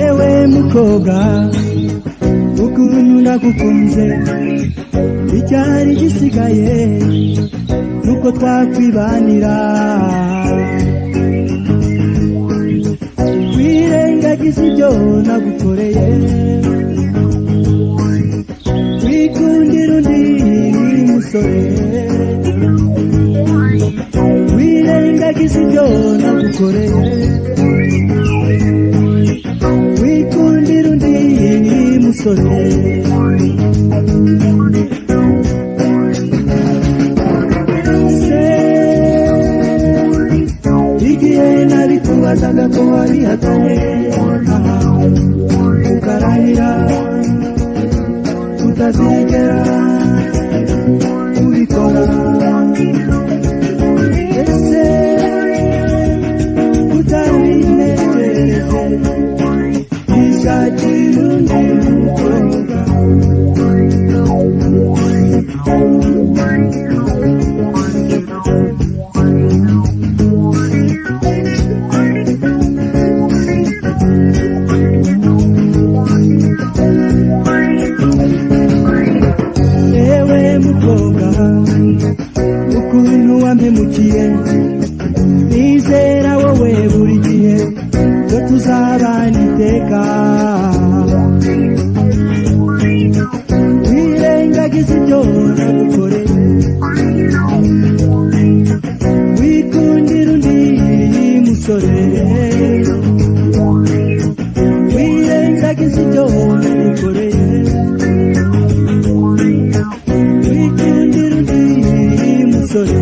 Ewe mukobwa, ukuntu nagukunze, icyari gisigaye nuko twakwibanira. Wirengagiza ibyo nagukoreye, wikundira undi musore. Wirengagiza ibyo nagukoreye, wikundira undi musore. Se igihe nabikubazaga ko wabihakanye, ukarahira utazigera ubikora, ese utabintekereje ishakira undi mukobwa? Ewe mukobwa, ukuntu wampemukiye, nizera wowe buri gihe ko tuzabana iteka. Wirengagiza ibyo nagukoreye, wikundira undi musore. Wirengagiza ibyo nagukoreye, wikundira undi musore.